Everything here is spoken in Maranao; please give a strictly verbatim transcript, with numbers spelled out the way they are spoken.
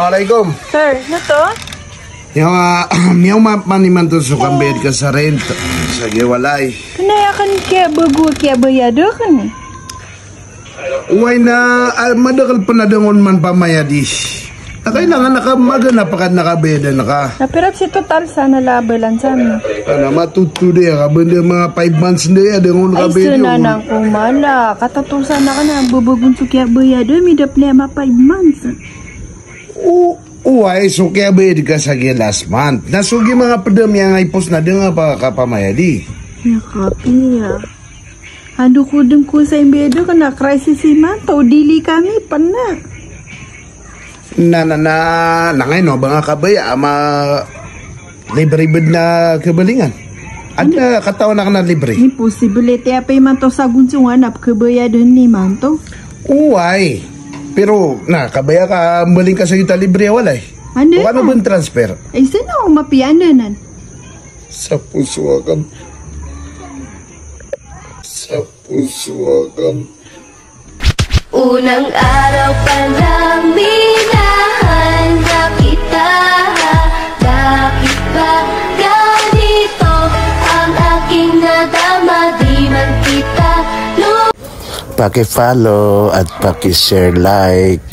Alaikum. Sir, na to? Miyaoma, miyaoma man imanto so kambayad ka sa rent sa giya walay. Kena aya ken kiyabago, kiyabayad aken. Oway na, ah, madakel pen a da ngka on man pamayadi. Na kailangan a ka maganap a ka na kabayadan ka. Na pira si total sa na la balance ami? Ana, matoto di, a ka benda mga five months di, a da ngka on kabayad. Ay, sir, na nang kumala. Katatosan aken a babagon so kiyabayad, eh, midap na ma five months. O, oway, so kiyabayad ka sa giya last month. Na so giya mga ped a miyangaipos na da ngka pa kapamayadi. Ya, kapiya. Ando ko den ko sa imbedo kena crisis imanto, dili kami pena. Na, na, na, na ngayon, no, ba nga kabaya, ama, libre bed na kabalingan. Ada katawan aken a libre. Imposible, te apa imanto sa gonso nga na kabayadan imanto. Oway. Pero, na, kabaya ka, mbaling ka sa yuta libre a walay. Ano? O kano na? Ben transfer? Ay, saan ako mapiyanan? Sa puso akam. Sa puso akam. Unang araw pa lang minahal na kita. Bakit ba ganito ang aking nadama? Di man kita lu- Paki-follow at paki-share, like.